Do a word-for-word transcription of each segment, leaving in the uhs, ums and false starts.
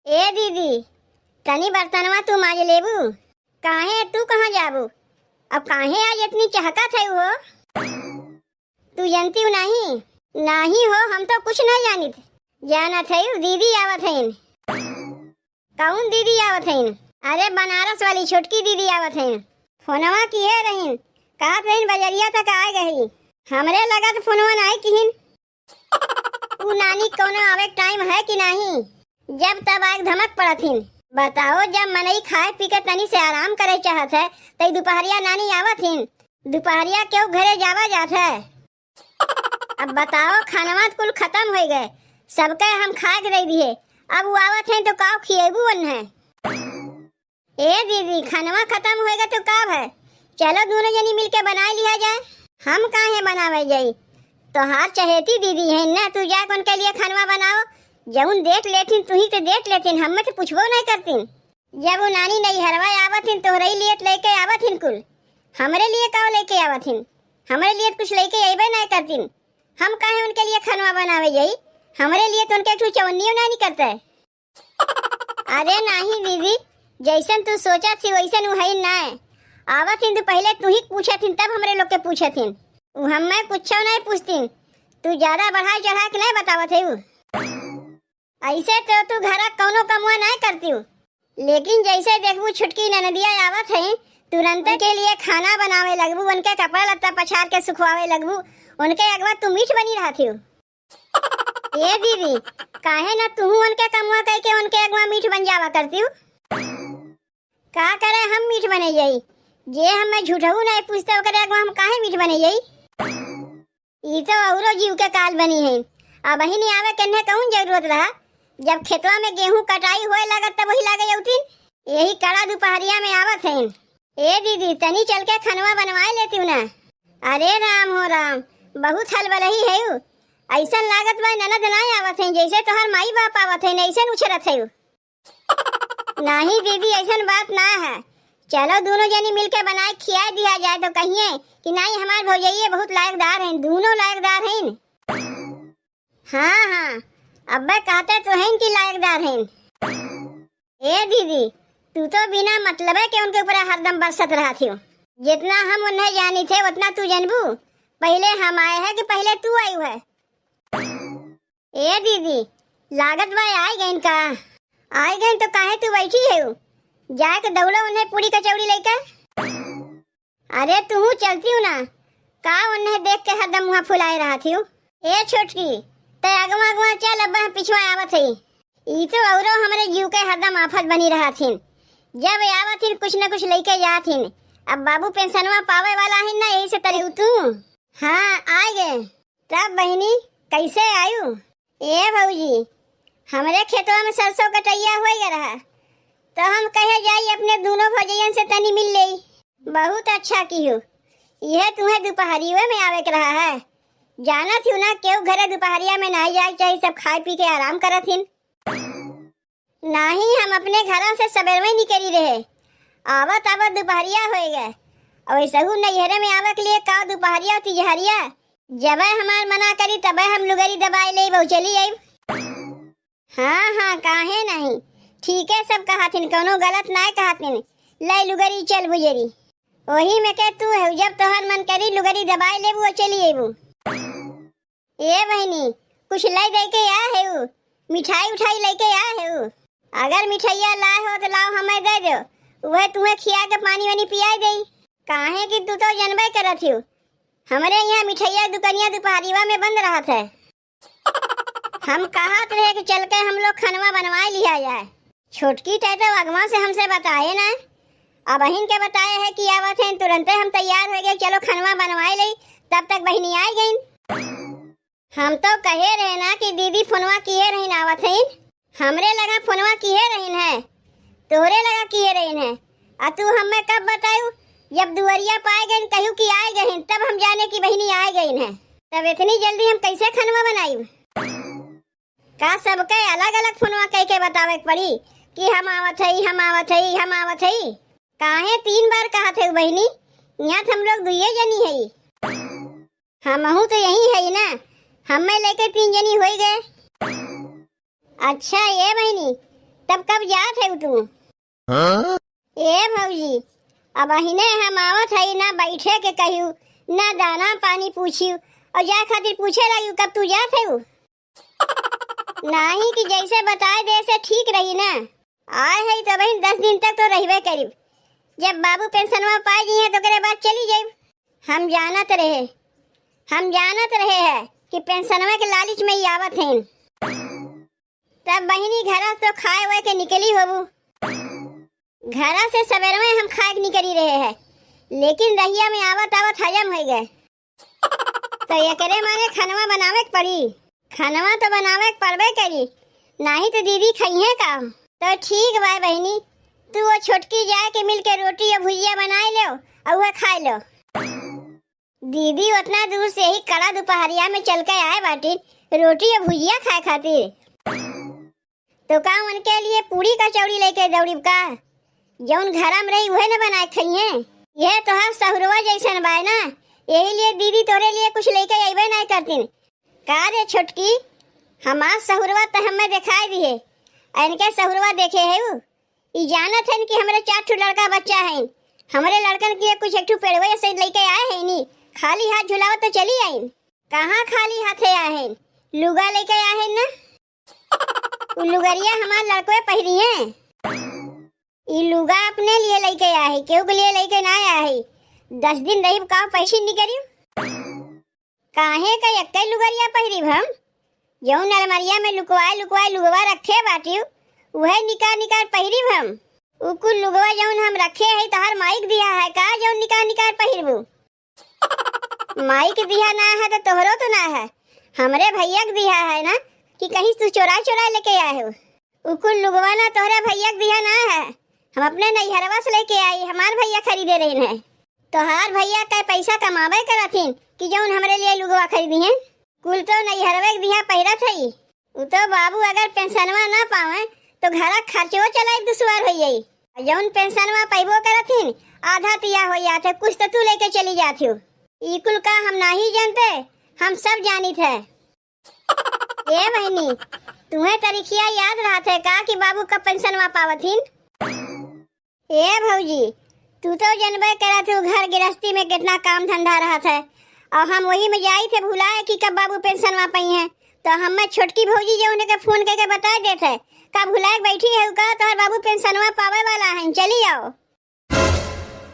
ए दीदी, तनी बर्तनवा तू माज लेबू। काहे, तू कहाँ जाबू? अब काहे आज इतनी चहकत है हो? तू जानती हूँ नहीं? नहीं हो, हम तो कुछ नहीं जानित। जानत है, दीदी आवत हैं। कौन दीदी आवत हैं? अरे, बनारस वाली छोटकी दीदी आवत हैं। फोनवा किहे रहिन, कहत रहिन बजरिया तक आए गई। हमरे लगत फोनवा नहीं किहिन। ऊ नानी कौनो आवे टाइम है कि नहीं? जब तब आग धमक पड़त हिन। बताओ, जब मनई खाए पी के तनी से आराम करे चाहत है, तई दुपहरिया नानी आवत हिन। दुपहरिया केहू घरे जावा जात है? अब बताओ, खानवा त कुल खतम होइ गए, सबके हम खाए के दे दिए, अब ऊ आवत हैं तो काव खिएबू उन्हें? ए दीदी, खानवा खतम होएगा तो का भय? चलो दोनों जनी मिलके बनाए लिया जाए। हम काहे बनावे जाई? तोहार चहेती दीदी है ना, तू जाके उनके लिए खानवा बनाओ। जौन देख लेथिन तुही तो देख लेथिन, हमें तो पूछबो नहीं करतीन। जब वो नानी नैहरवा आवत हिन, तोहरे लिए त लेके आवत हिन कुल। हमरे लिए का लेके आवत हिन? हमरे लिए त कुछ लेके अइबे नहीं करतीन। हम काहे उनके लिए खानवा बनावे जाई? हमरे लिए तो उनके एक ठो चवन्नियो नहीं निकलता है। अरे नहीं दीदी, जैसन तू सोचत ही वैसन उ है ना। आवत हिन तो पहले तू ही पूछत हिन, तब हमरे लोग के पूछत हिन। उ हमें कुछो नहीं पूछतीन। तू ज्यादा बढ़ा चढ़ा के नहीं बतावत है उ। ऐसे तो तू घर कौनो कमुआ नहीं करती हूँ, लेकिन जैसे देखबू छुटकी ननदिया आवत है, तुरंत के लिए खाना बनावे लगबू, उनके कपड़ा लत्ता पछार के सुखवावे लगबू, उनके अगवा तू मीठ बनी रहती हूँ। ए दीदी, काहे ना तू उनके कमुआ कह के उनके अगवा मीठ बन जावा करती हूँ? का करे हम मीठ बने जाई? जे हमें झूठहू नहीं पूछते ओकरे अगवा हम काहे मीठ बने जाई? ई तो औरो जीव के काल बनी है। अबहिन आवे के इन्हें कौन जरूरत रहा? जब खेतवा में गेहूं कटाई होए लागत तब वही लागे अउतीन। यही कड़ा दुपहरिया में आवत हैं। ए दीदी, तनी चल के खनवा बनवाए लेती हूँ ना। अरे राम हो राम, बहुत हलबलही है उ। ऐसन लागत बा ननद ना आवत हैं, जैसे तोहर माई बाप आवत हैं, ऐसन उछरत है उ। नहीं दीदी, ऐसन बात ना है। चलो दोनों जनी मिलके बनाए खिया दिया जाए तो कहिए कि नहीं, हमार भौजइये बहुत लायकदार हैं, दोनों लायकदार हैं। हाँ हाँ, अब्बे कहते तो हैं कि लायकदार हैं। ए दीदी, तू तो बिना मतलबे के उनके ऊपर हरदम बरसत रहत हो। जितना हम उन्हें जानी थे उतना तू जानबू। पहले हम आए हैं कि पहले तू आई है? ए दीदी, लागत बा आई गइन का? आई गइन तो काहे तू बैठी है? जाए के दौड़ो उन्हें पूरी कचौड़ी लेके। अरे तू चलती हूँ ना, का उन्हें देख के हरदम मुँह फुलाए रहत हूँ? ए छोटकी, ते अगवा अगवा चल, अब हम पिछवा आवत है। ई तो औरो हमरे जीव के हरदम आफत बनी रहत हिन। जब आवत हिन कुछ न कुछ लेके जात हिन। अब बाबू पेंशनवा पावे वाला हिन ना, यही से तरी तू। हाँ, आ गए। तब बहिनी, कैसे आयु? ए भौजी, हमरे खेतवा में सरसों कटैया होई गए रहा, तो हम कहे जाई अपने दोनों भौजैयन से तनी मिल लेई। बहुत अच्छा किहू, यह तुम्हें दोपहरिये में आवे के रहा है। जानत हूँ ना, केहू घरे दोपहरिया में ना जाए के चाही, सब खाए पी के आराम करत हिन। नाही, हम अपने घरा से सबेरवे निकरी रहे, आवत आवत दुपहरिया होए गए। और ऐसहू नैहरे में आवे के लिए का दुपहरिया और तिजहरिया? जबे हमार मना करी तबे हम लुगरी दबाए लेब अउर चली आइब। हाँ हाँ, काहे नहीं, ठीके सब कहत हिन, कौनो गलत नाय कहत हिन। ले लुगरी चल बुजरी, वही में के तू है, जब तोहर मन करी लुगरी दबाए लेबू और चली आइबू। ए बहिनी, कुछ लै दे के आ हेऊ, मिठाई उठाई लेके आ हेऊ। अगर मिठाइया लाए हो तो लाओ, हमें दे दो, वह तुम्हें खिया के पानी वानी पियाई देई। काहे कि तू तो जनबे करत हियो, हमरे यहाँ मिठाइया दुकनिया दुपहरिया में बंद रहत है। हम कहत रहे कि चल के हम लोग खनवा बनवाए लिया जाए। छोटकी तय तो अगवा से हमसे बताए ना, अबहिन के बताए है कि आवत हैं, तुरंते हम तैयार हो गए, चलो खनवा बनवाए ले। तब तक बहिनी आई गईन। हम तो कहे रहे ना कि दीदी फोनवा किए रहीन आवत हैं, हमरे लगा फोनवा किए रहीन है, तोहरे लगा किए रहीन है। आ तू हमें कब बतायू? जब दुआरिया पाए गईन, कहू कि आए गईन, तब हम जाने कि बहिनी आए गईन है। तब इतनी जल्दी हम कैसे खनवा बनायू? का सबके अलग-अलग फोनवा कइके बतावे के पड़ी कि हम आवत हई, हम आवत हई, हम आवत हई? काहे तीन बार कहत हई बहिनी? यहाँ त हम लोग दुइये जनी हई। हमहू तो यही हई ना, हमें लेके तीन जनी होई गए। अच्छा ए बहिनी, तब कब जात है तू? हाँ? ए भौजी, अबहिने हम आवत हई, ना बैठे के कहियो, ना दाना पानी पूछियो, और जाए खातिर पूछे लगियो कब तू जात है? नाही कि जैसे बताए दे से ठीक रही ना। आए है तो बहिन, दस दिन तक तो रहबे करीब। जब बाबू पेंशनवा पाए जी हैं तो ओकरे बाद चली जाइब। हम जानत रहे, हम जानत रहे है कि पेंशनवा के लालच में ही आवत हैं। तब बहिनी, घरा से तो खाए वाए के निकली होबू? घरा से सवेरे में हम खाए के निकली रहे हैं, लेकिन रहिया में आवत आवत हजम हो गए। तो एकरे माने खनवा बनावे के पड़ी। खनवा तो बनावे के पड़बे करी, नाही तो दीदी खइहे का? तो ठीक बा बहिनी, तू वो छोटकी जाए के मिल के रोटी और भुजिया बनाए लो और वह खाए लो। दीदी उतना दूर से ही कड़ा दोपहरिया में चल के आए बाटी रोटी और भुजिया खाए खातिर। तो का उनके लिए पूड़ी कचौड़ी लेके दौड़िब का? जौन घरा में रही उहे न बनाए खइहे। यह तोहार सहुरवा जैसन बाय ना, यही लिए दीदी तोरे लिए कुछ लेके अइबे नाय करतीन। का रे छोटकी, हमार सहुरवा त हमें देखाई दिहे, इनके सहुरवा देखे है उ? ई जानत हन कि हमरे चार ठो लड़का बच्चा हैं, हमरे लड़कन के लिए कुछ एक ठो पेड़वे से लेके आए हैं नी, खाली हाथ झुलावत तो चली आइन। कहाँ खाली हाथे आए हैं, लुगा लेके आए हैं ना। उ लुगरिया हमार लड़कवे पहिरी हैं। ई लुगा अपने लिए लेके आए हैं, केहू के लिए लेके ना आए हैं। दस दिन रही का पैसे निकरी। काहे का एक्के लुगरिया पहिरिब हम? जौन अलमारिया में लुकवाए लुकवाए लुगवा रखे बाटिउ, उहे निकार निकार पहिरिब हम। उ कुल लुगवा जौन हम रखे है, तोहार माइक दिया है का, जौन निकार निकार पहिरबू? माइक दिया ना है तो तोहरो तो ना है, हमरे भैया के दिया है ना, कि कहीं तू चोरा चोरा लेके आए हो? उ कुल लुगवा ना तोहरे भैया के दिया ना है, हम अपने नैहरवा से लेके आई, हमार भैया खरीदे रहे हैं। तोहार भैया कै पैसा कमावे करथिन कि जौन हमरे लिए लुगवा खरीदी हैं? कुल तो नैहरवे के दिया पहिरत है। उ तो बाबू अगर पेंशनवा ना पावे तो घरा खर्चो चलाई दुश्वार हो जाई। जौन पेंशनवा पैबो करथिन, आधा तिया हो जात है, कुछ तो तू लेके चली जात हो। ई कुल का हम नाही जानते, हम सब जानित है। ए बहिनी, तुम्हें तरीखिया याद रहत है का कि बाबू कब पेंशनवा पावथिन? ए भौजी, तू तो जनबे करत हो घर गृहस्थी में कितना काम धंधा रहत है, और हम वही में जाई थे भुलाए कि कब बाबू पेंशनवा पइहें। तो हमें छोटकी भौजी जो उनके फोन करके बता देत है, का भुलाए के बैठी है का, तोहर बाबू पेंशनवा पावे वाला है, चली आओ।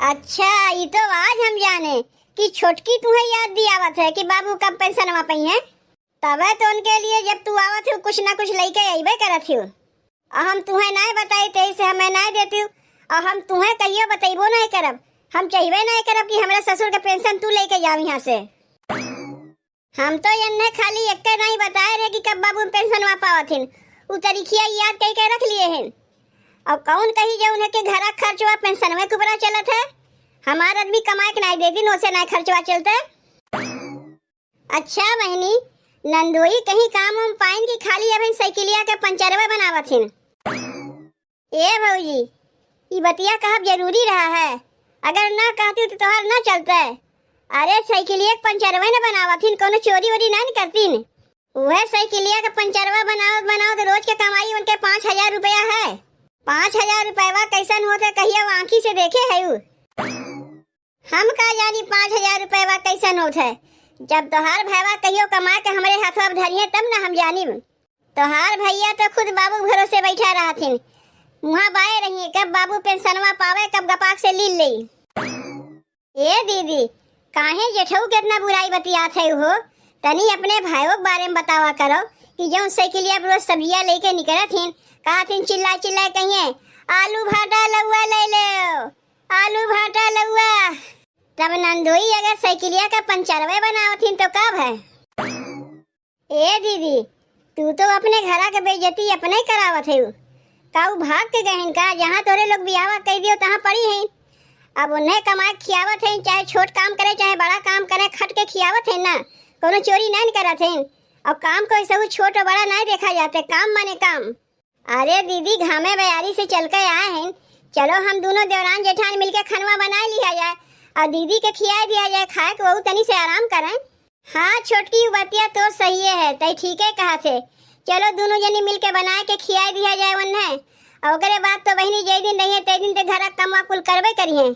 अच्छा, ई तो आज हम जाने कि छोटकी तुम्हें याद दियावत है कि बाबू कब पेंशनवा पइहें। तबे तो उनके लिए जब तू आवत हो, कुछ ना कुछ लइके अइबे करत हो। और हम तुम्हें नाय बताई, तेई से हमें नाय देती हो। और हम तुम्हें कहियो बतइबो नाय करब। हम चाहबे नाय करब कि हमरा ससुर के पेंशन तू लेके जाव यहाँ से। हम तो एन्ने खाली एक्के नाई बताए रहे कि कब बाबू पेंशनवा पावथिन। उ तरीखिया याद कई के रख लिए हैं। और कौन कही जो उन्हें के घरा खर्चवा पेंशनवे के ऊपरा चलत है? हमार आदमी कमाए के नाई देतिन, ओसे नाई खर्चवा चलते। अच्छा बहिनी, नंदोई कहीं काम वाम पाइन कि खाली अबहिन साइकिलिया के पंचरवे बनावत हिन? ए भौजी, ई बतिया कहब जरूरी रहा है, अगर ना कहती तो तोहार ना चलते। अरे साइकिलिया के पंचरवे न बनावत हिन, कोनो चोरी वोरी ना न करतीन। उहे साइकिलिया के पंचरवा बनावत बनावत रोज के कमाई उनके पाँच हजार रुपया है। पाँच हजार रुपयवा कैसन होते कहियो आँखी से देखे है उ? हम का जानी पाँच हजार रुपयवा कैसन होत है। जब तोहार भयवा कहियो कमा के हमरे हथवा पे धरिहे तब न हम जानिब। तोहार भैया तो खुद बाबू के भरोसे बैठा रहथिन, मुँहा बाए रहिए कब बाबू पेंशनवा पावे, कब गपाक से लील लेई। ए दीदी, काहे जेठऊ के इतना बुराई बतियात है हो? तनी अपने भाइयों के बारे में बतावा करो कि जौन साइकिलिया पर रोज सब्जिया लेके निकलत हिन, कहत हिन चिल्ला चिल्ला कहिए, "आलू भाटा लउआ ले लेव, आलू भाटा लउआ।" तब नंदोई अगर साइकिलिया का पंचरवे बनावत हिन तो का भय? ए दीदी, तू तो अपने घरा के बेइज्जती अपने ही करावत है। का उ भाग के गए हैं का? जहाँ तोरे लोग बियाहवा कई दियो तहाँ पड़ी हैं। अब उन्हें कमाए खियावत हैं, चाहे छोट काम करे चाहे बड़ा काम करे, खट के खियावत हैं ना, कोनो चोरी नहीं करत हैं। और काम को ऐसे छोट और बड़ा नहीं देखा जाते, काम माने काम। अरे दीदी, घामे बयारी से चल के आए हैं, चलो हम दोनों देवरान जेठान मिलके खनवा बनाए लिया जाए और दीदी के खियाए दिया जाए, खाए के वहू तनी से आराम करें। हाँ छोटकी, उ बतिया तो सही है, तई ठीके कहा थे। चलो दोनों जनी मिलके बनाए के खियाए दिया जाए उन्हें, और ओकरे बाद तो बहिनी जय दिन रहिए, तय दिन ते घर का कमवा कुल करबे करिए।